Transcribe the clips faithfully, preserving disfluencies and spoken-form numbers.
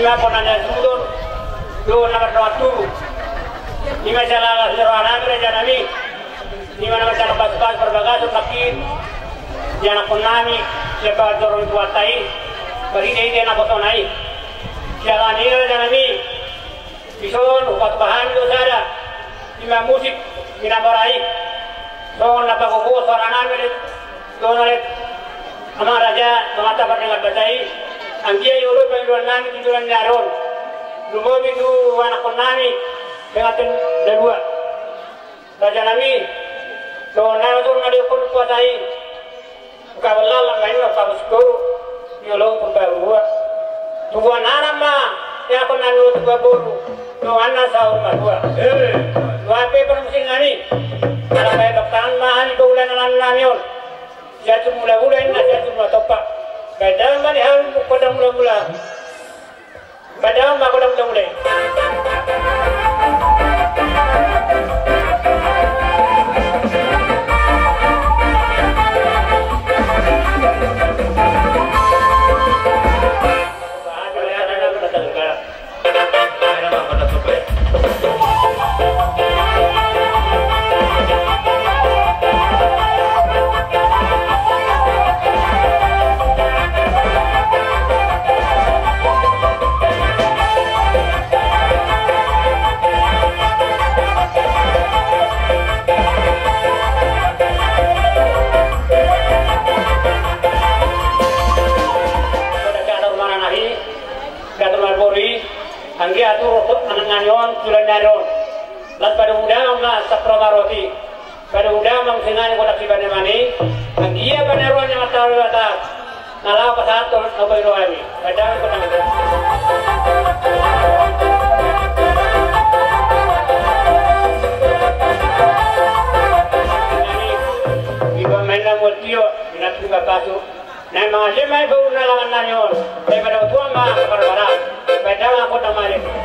Ia pona na suhut on, dohot na mardongan tubu. Ima sian las ni roha nami, raja nami. Ima na manjalo pasu-pasu parbagason nangkin di anakkon nami, sian bagas joro ni Tuhanta i, marhite-hite na botona i. Sian i, raja nami, dison hupatupa hami do sada, ima musik ni na mora i. Songon na pagogo soara nami, dohot na let, amang raja, amanta pardenggan basa i. Anggiat i do pangidoan nami di joloan ni ari on, lumobi tu anakkon nami, pengantin na dua. Raja nami, songon na ro tu na dihononghon puasa i. Ungkap lalan ma i, ungkap sikoru, di olo Purbatua. Tubuan anak ma, ia pona na tubuan boru, nunga na saur matua. Dua pe parmusingan i, ala baen tangan ma hami paula ni anak nami on. Sian Sumula-mula inna, sian Sumula Tompa. Baen damang ma di hami gondang mula-mula. Baen damang ma gondang mula-mula i. Gator marboru i, anggiat tu roha ni anak nami on, tulang nami on. Las pado uda ma sapro maroti. Pado uda ma muse nami kotak si bane mani. Anggiat bane roha ni anak tau di atas. Na laho pasahathon na upai roha ni. Padahal kotak. Iba main na motio, minat juga pasu. Na mangalem ma i boru ni anak nami on, sai pada utuan ma angka parbalas, baen damang ma gondang mula-mula i.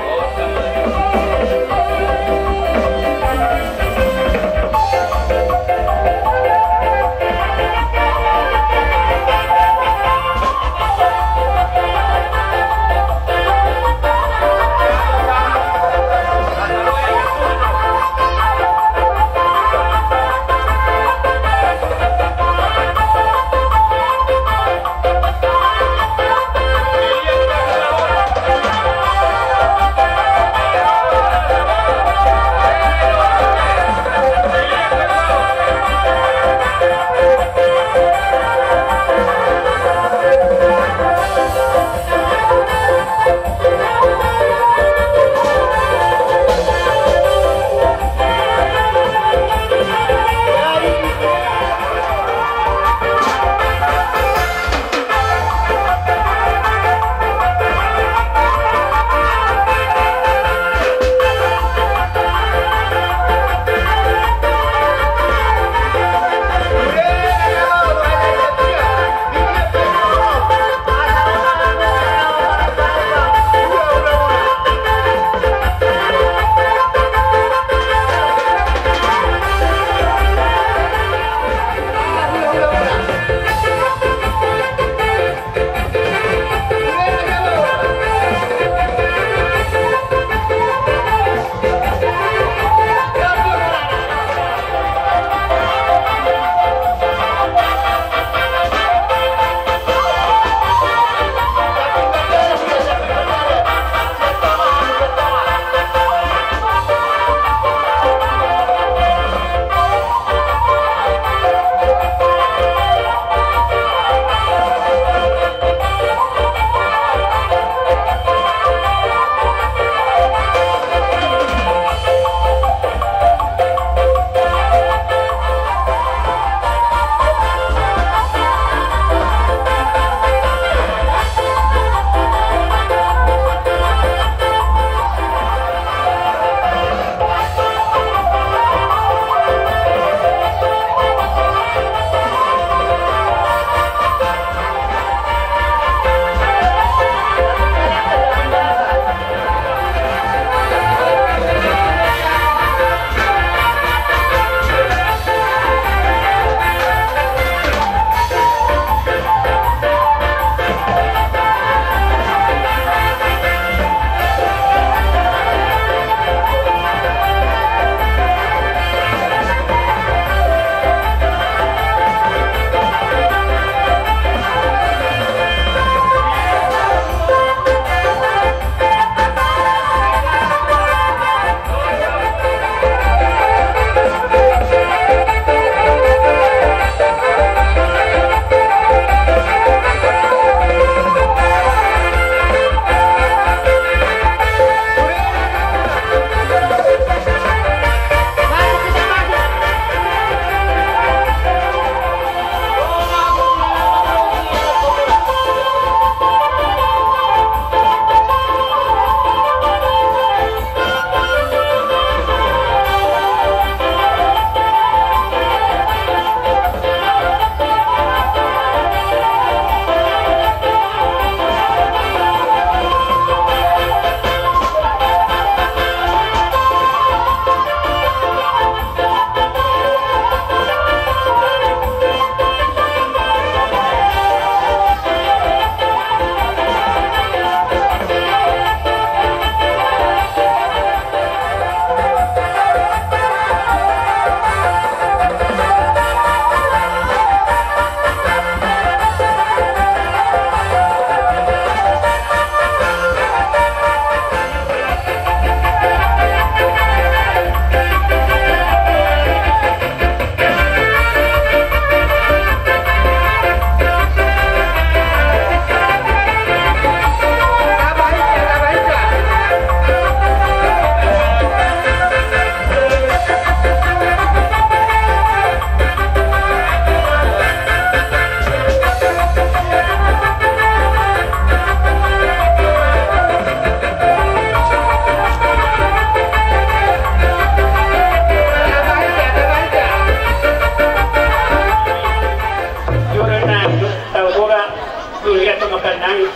Ia tu makan nai.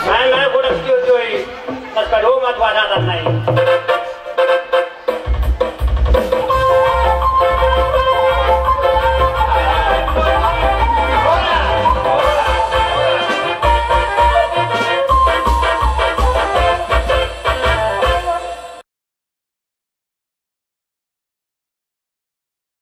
Mana mana bodas jojoi. Pas kadoma tu anak nai.